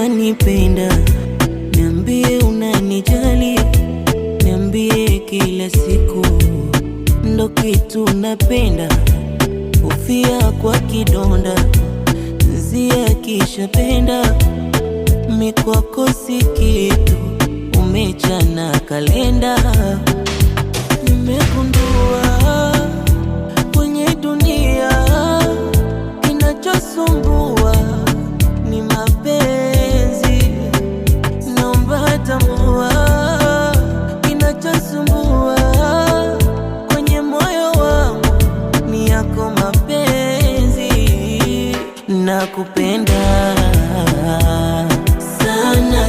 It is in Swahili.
Unanipenda, niambie unanijali, niambie kila siku ndo kitu napenda, ufia kwa kidonda, nzia kishapenda, mikwako si kitu, umechana kalenda. Nimegundua kwenye dunia kinachosumbua ni mapenzi, naomba tambua, kinachosumbua kwenye moyo wangu ni yako mapenzi. Nakupenda sana.